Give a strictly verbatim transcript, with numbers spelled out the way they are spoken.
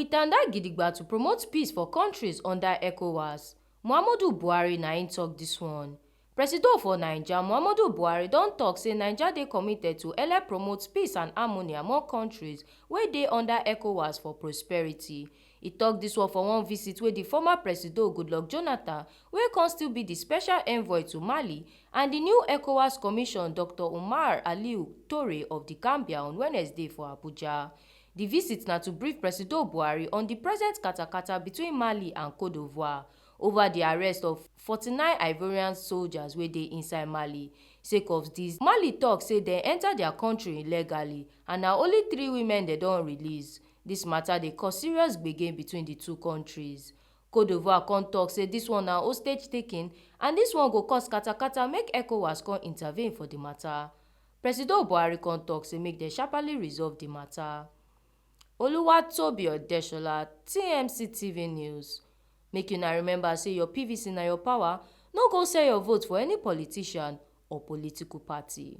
We tanda gidigba to promote peace for countries under ECOWAS. Muhammadu Buhari na im talk this one. Presido for Naija, Muhammadu Buhari don talk say Naija dey committed to help promote peace and harmony among countries wey dey under ECOWAS for prosperity. E talk this one for one visit wey the former Presido Goodluck Jonathan, wey come still be the special envoy to Mali, and the new ECOWAS Commission, Doctor Umar Aliu Tore of the Gambia on Wednesday for Abuja. The visit na to brief Presido Buhari on the present katakata between Mali and Cote d'Ivoire over the arrest of forty-nine Ivorian soldiers wey dey inside Mali. Sake of this, Mali talk say dem enter their country illegally and na only three women dem don release. This matter dey cause serious gbege between the two countries. Cote d'Ivoire come talk say this one na hostage taking and this one go cause katakata, make ECOWAS come intervene for the matter. Presido Buhari come talk say make dem sharply resolve the matter. Oluwatobi Odeshola, T M C T V News. Make una remember say your P V C na your power, no go sell your vote for any politician or political party.